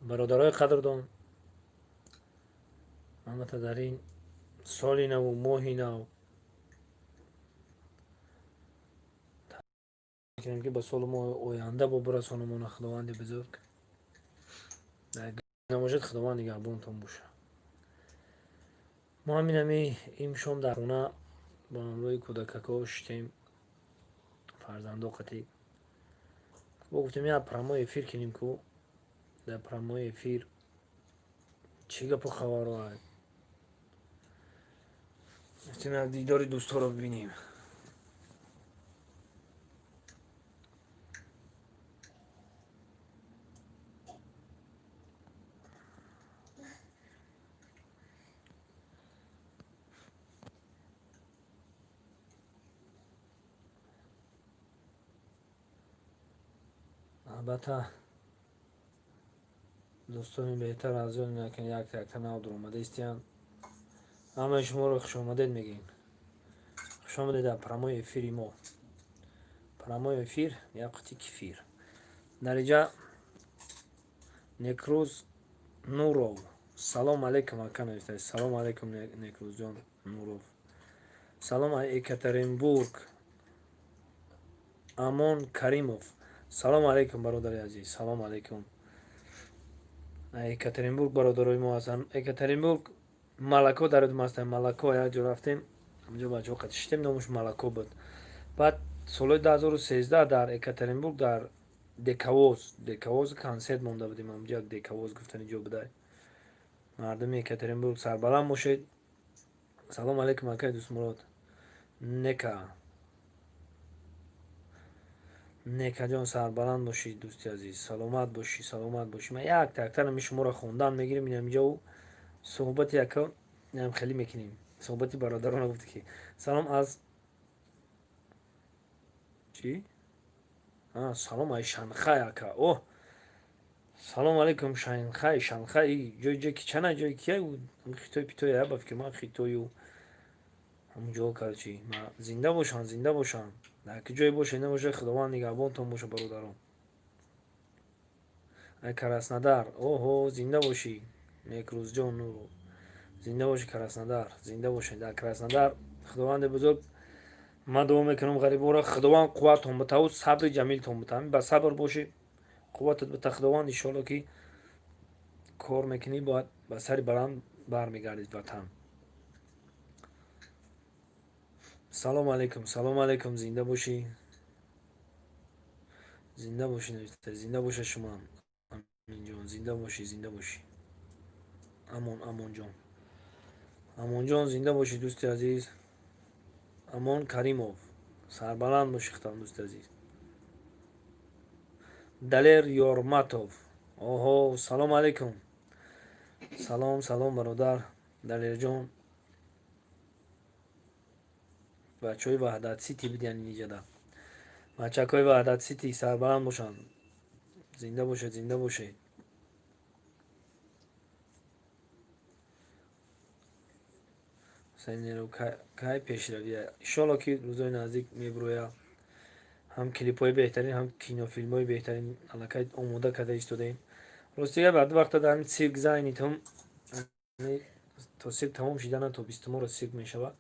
Бародарои қадрдон, албатта, дар ин соли наву моҳи нав мекунем, ки ба солу моҳи оянда бо бирасонамона Худованди бузург. Набошад, Худованд нигаҳбонтон боша. Мо ҳамин ҳами имшом дар хона бо ҳамроҳи кӯдакако шитем, фарзандо қатӣ. Бо гуфтем, як прямой эфир кинем, ку дар прямой эфир чӣ гапу хабаро, гуфтем, як дидори дӯстҳоро бибинем. Албатта, дӯстони беҳтар аз он як якта нав дуромада истиянд. Ҳамаи шуморо хушомадед мегӯем. Хушомадед дар прямой эфири мо. Прямой эфир, як қути кефир. Дар инҷа Некрӯз Нуров: «Салом алейкум, ака», навиштааст. Салом алейкум, Некрӯзҷон Нуров. Салом, Екатеринбург, Амон Каримов. Салом алейкум, бародари азиз, салом алейкум. Екатеринбург бародарои мо ҳастанд. Екатеринбург, Малако дар ёдам ҳастанд. Малако як ҷо рафтем, ҳамҷо бачаҳо қати шитем, номаш Малако буд. Баъд солҳои 2013 дар Екатеринбург, дар Декавоз консерт монда будем. Ҳамҷо як Декавоз гуфтани ҷо будай. Мардуми Екатеринбург, сарбаланд бошед. Салом алейкум, акай Дӯстмурод. Нека, Некаҷон, сарбаланд бошӣ, дӯсти азиз, саломат бошӣ, саломат бошӣ. Ман як тактарами шуморо хондан мегирем инамиҷо, суҳбати яка хеле мекунем, суҳбати бародарона. Гуфте ки салом аз чӣ? Салом ай Шанхай, ака. О, салом алейкум, Шанхай. Шанхай ҷои ҷои ки чана ҷои кия, Хитой питой, ба фикр ман Хитою ҳамун короче. Зинда бошанд, зинда бошанд. Дар ки ҷое бошед, набошед, Худованд нигаҳбонтон боша, бародарон. Ай Краснодар, оҳо, зинда бошӣ, Некрӯзҷон Нуру, зинда бошӣ, Краснодар, зинда бошед дар Краснодар. Худованди бузург, ман дуо мекунам ғариборо, Худованд қувватон битаву сабри ҷамилтон бита. Ба сабр бошӣ, қувватат бита Худованд, иншоалло, ки кор мекунӣ, бояд ба сари баланд бармегардид ватан. Салом алейкум, салом алейкум, зинда бошӣ, зинда бошӣ, зинда боша шумоам, Аминҷон, зинда бошӣ, зинда бошӣ, Амон, Амонҷон, Амонҷон, зинда бошӣ, дӯсти азиз. Амон Каримов, сарбаланд бошӣ, хитам, дӯсти азиз. Далер Ёрматов, оҳо, салом алейкум, салом, салом, бародар Далерҷон. Бачаҳои Ваҳдат Сити будиян иниҷада. Бачакҳои Ваҳдат Сити сарбаланд бошанд, зинда бошед, зинда бошед. Кай пешравия? Иншоалло, ки рӯзои наздик мебуроя. Ҳам клипҳои беҳтарин, ҳам кинофилмҳои беҳтарин аллакай омода карда истодаем. Ростига, баъд вақта дар ҳамин цирк зайнитум, то цирк тамом шидана, то бистуморо цирк мешавад.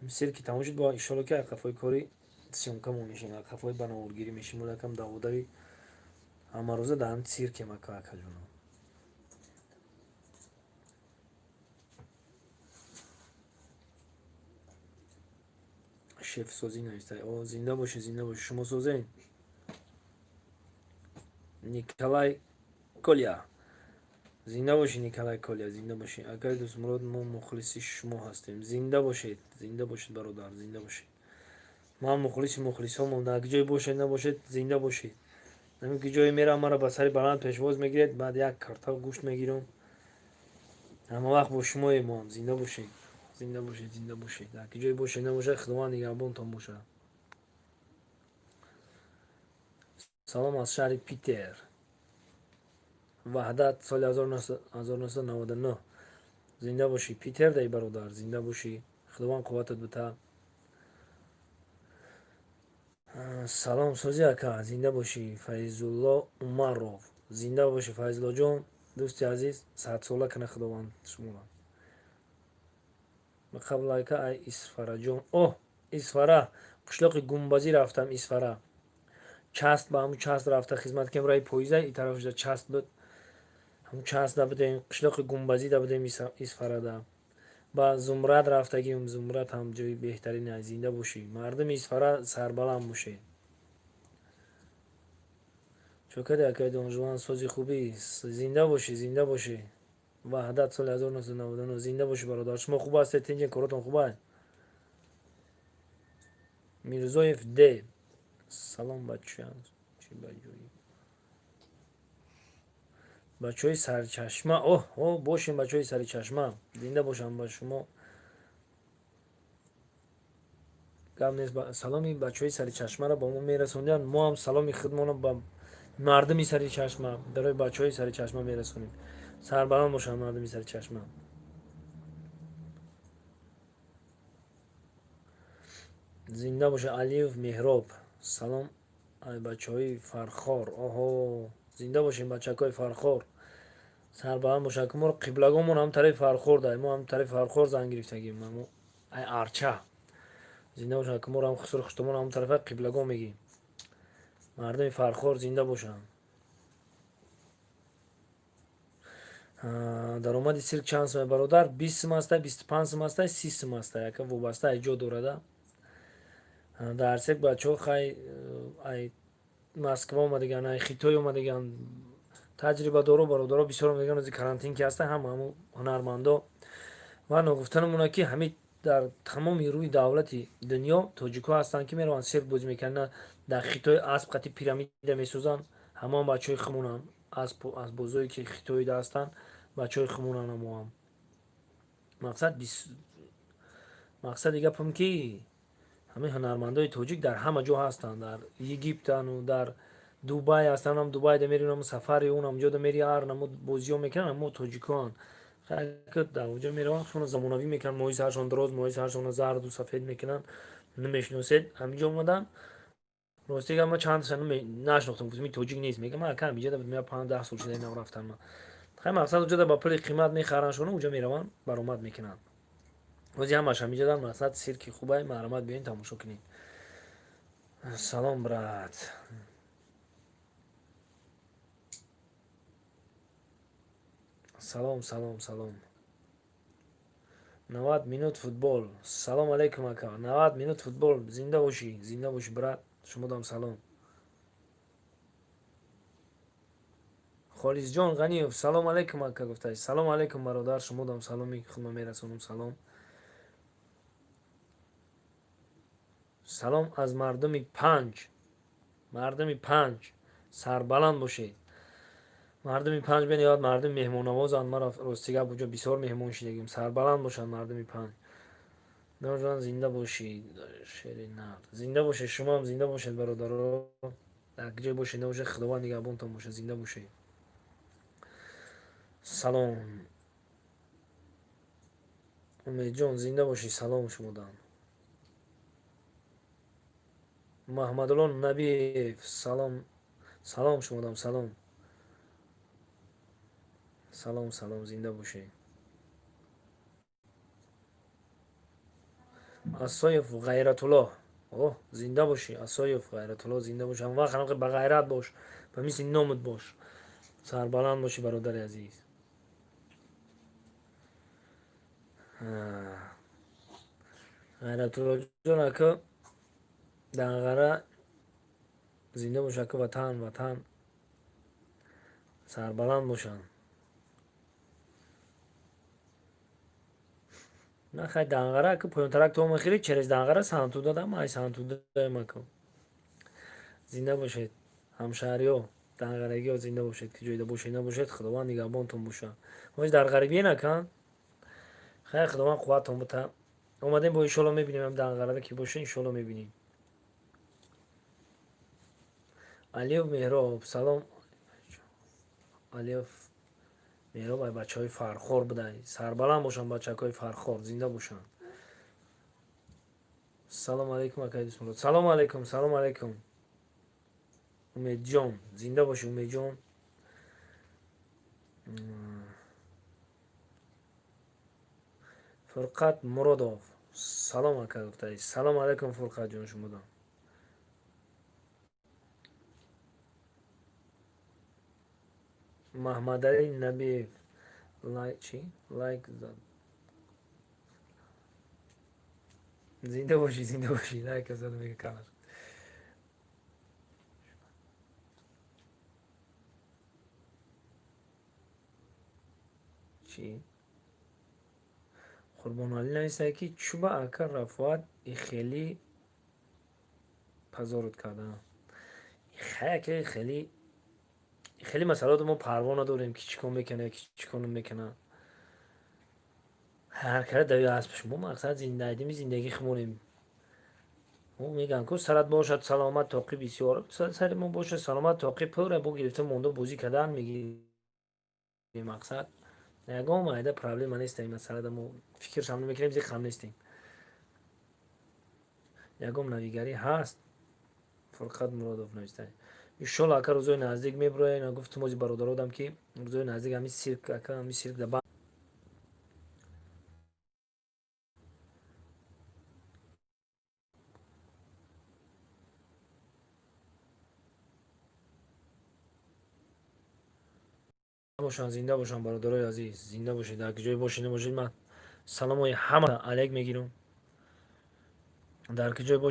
Цирки тамом шуд, бо иншоалло, ки қафои кори съёмкамо мешем, қафои банаворгирӣ мешем. Якам даводави ҳамарӯза дар ҳамин циркем, ака, акаҷоно. Шефсозӣ нависта. О, зинда бошед, зинда бошед, шумо созен. Николай Коля, зинда бошед, Николай Коля, зинда бошед. Акаи Дӯстмурод, мо мухлиси шумо ҳастем. Зинда бошед, зинда бошед, бародар, зинда бошед. Ман мухлиси мухлисҳомон. Дар ҷое бошед, набошед, зинда бошед. Ҳамин ки ҷое мерам, маро ба сари баланд пешвоз мегиред. Баъд як карта гӯшт мегирам. Ҳама вақт бо шумоем моам. Зинда бошед, зинда бошед, зинда бошед. Дар ки ҷое бошед, набошед, Худованд нигаҳбонтон бошад. Салом аз шаҳри Питер, Ваҳдат, соли 1999. Зинда бошӣ, Питер дай, бародар, зинда бошӣ, Худованд қувватат бита. Салом, созӣ, ака, зинда бошӣ. Файзулло Умаров, зинда бошӣ, Файзуллоҷон. Дӯсти азиз, садсола кана Худованд шуморо. Ба қабл ака, ай Исфараҷон. Оҳ, Исфара, қишлоқи Гумбазӣ рафтам. Исфара часть, ба ҳамун часть рафта хизмат кардем. Раи поиза и тарафшда часть буд, ҳамун часть да будем, қишлоқи Гумбазида будем Исфарада. Ба Зумрад рафтагим. Зумрад ҳам ҷои беҳтарин. Зинда бошӣ, мардуми Исфара, сарбаланд бошед. Чокади, акай Донжуан, сози хубӣ. Зинда бошӣ, зинда бошӣ. Ваҳдат, соли 1999. Зинда бошӣ, бародар. Шумо хуб ҳастед? Тинҷен, коротон хуб аст? Мирзоев Д, салом, бача. Чи ба ҷои бачаҳои Сарчашма? Оҳ, о, бошем, бачаҳои Саричашма, зинда бошам. Ба шумо гап нест. Саломи бачаҳои Саричашмаро ба мо мерасондианд. Мо ҳам саломи худмонро ба мардуми Саричашма, барои бачаҳои Саричашма мерасонем. Сарбаланд бошанд мардуми Саричашма. Зинда боша. Алиев Меҳроб, салом, ай бачаҳои Фархор. Оҳо, зинда бошем, бачакҳои Фархор, сарбаланд бошанд. Ки моро қиблагомон ҳам тарафи Фархор дай, мо ҳам тарафи Фархор зан гирифтагим, ай Арча. Зинда бошанд, ки моро ҳам хусур хуштомон ҳам тарафа қиблагом мегим. Мардуми Фархор зинда бошанд. Даромади сирк чанд сум, бародар? 20 сум аста, 25 сум аста, 30 сум аста, яка вобаста ай ҷо дорада. Дар сирк бачаҳо хай ай Москва омадаган, ай Хитой омадаган, таҷрибадоро, бародаро бисёр омадаган. Ози карантин ки ҳаста, ҳама ҳамо ҳунармандо. Ва ногуфтанамона, ки ҳами дар тамоми рӯи давлати дунё тоҷикҳо ҳастанд, ки мераванд, сирк бозӣ мекунанд. Дар Хитой асп қати пирамида месозанд, ҳамаам бачаҳои хумонанд. Аспбозое ки Хитоида ҳастанд, бачаҳои хумонанд ҳамоам. Мақсади гапам, ки ҳамин ҳунармандои тоҷик дар ҳама ҷо ҳастанд, дар Египтану дар Дубай ҳастанд. Ам Дубайда меринам, сафари он ҷода мери, ҳар намо бозиҳо мекунанд, ҳамо тоҷикоанд. Дар онҷо мераванд, худшона замонавӣ мекунанд, моҳи саршон дароз, моҳи саршона зарду сафед мекунанд, намешиносед. Ҳаминҷо омаданд. Рости гап, ман чандташа нашинохтам, гуфтам, ин тоҷик нест. Мегам, ака, ҳаминҷода 5-10 сол шуда инам рафтам. Хай, мақсад, уҷода ба пули қимат мехараншона, уҷо мераванд, баромад мекунанд. Ози ҳамаш ҳаминҷода. Мақсад, сирки хубай, марҳамат, биёин, тамошо кунед. Салом, брат. Салом, салом, салом. 90 минут футбол. Салом алейкум, ака. 90 минут футбол. Зинда бошӣ, зинда бошӣ, брат. Шумодам салом. Холисҷон Ғаниев, салом алейкум, ака, гуфта. Салом алейкум, бародар. Шумодам саломи худма мерасонам. Салом, салом аз мардуми Панҷ. Мардуми Панҷ, сарбаланд бошед. Мардуми Панҷ бениҳоят мардуми меҳмоннавозанд. Мара, рости гап, уҷо бисёр меҳмон шидагим. Сарбаланд бошанд мардуми Панҷ. Ҷон, зинда бошӣ, шери нар. Зинда бошед, шумоам зинда бошед, бародаро. Дар ҷое бошед, набошед, Худованд нигаҳбонтон бошад. Зинда бошед. Салом, Умедҷон, зинда бошӣ. Салом шумодам. Маҳмадулло Набиев, салом, салом шумодам. Салом, салом, салом. Зинда бошед. Асоев Ғайратулло, о, зинда бошӣ. Асоев Ғайратулло, зинда бошӣ. Ҳамвақт ҳамақи ба ғайрат бош, ба мисли номут бош. Сарбаланд бошӣ, бародари азиз. Ғайратуллоҷон, ака, Данғара, зинда бош, ака. Ватан, ватан, сарбаланд бошанд. На, хай, Данғара, ака, поёнтарак то мехӯри, через Данғара Сантуда дам, ай Сантудаем, ака. Зинда бошед, ҳамшаҳриё, данғарагиҳо, зинда бошед. Ки ҷойда бошед, набошед, Худованд нигаҳбонтон бошад. Ҳози дар ғарибиен, ака. Хайр, Худованд қувваттон бута. Омадем, бо иншоалло мебинем. Данғарада ки боша, иншоалло мебинем. Алиев Меҳроб, салом. Алиев Меҳроб ай бачаҳои Фархор будай. Сарбаланд бошанд бачакҳои Фархор, зинда бошанд. Салом алейкум, акай Дӯстмурод. Салом алейкум, салом алейкум, Умедҷон. Зинда бошӣ, Умедҷон. Фурқат Муродов, салом, ака, гуфтаи. Салом алайкум, Фурқатҷон, шумодон. Маҳмадалӣ Набиев, лайк, чӣ, лайк зад. Зинда бошӣ, зинда бошӣ. Лайк зад, мега канал. Чӣ, Қурбоналӣ нависад, ки чӯба ака Рафоат ихелӣ позорить кардаам. Хаяке хеле хеле масъалаото мо парво надорем, ки чӣ кор мекунад, ки чӣ кор намекунад. Ҳар кара дави аспш. Мо мақсад зиндагими зиндагӣ хумонем. Мегӯянд ку, сарат бошад саломат, тоқи бисёр. Сари мо бошад саломат, тоқи пура бо гирифта монда, бозӣ кардан мегирем. Мақсад, ягон майда проблема нест. Ин масъалада мо фикршам намекунем, зиқам нестем. Ягон навигарӣ ҳаст? Фурқат Муродов нависта: иншолло, ака, рӯзои наздик мебироем. Гуфтум ози бародародам, ки рӯзои наздик ҳами сирк, ака, ҳами сирк да. Бошанд, зинда бошанд, бародарои азиз, зинда бошед. Дар ҷое бошед, набошед, ман саломои ҳама алайк мегирам. Дар ки ҷой бошед.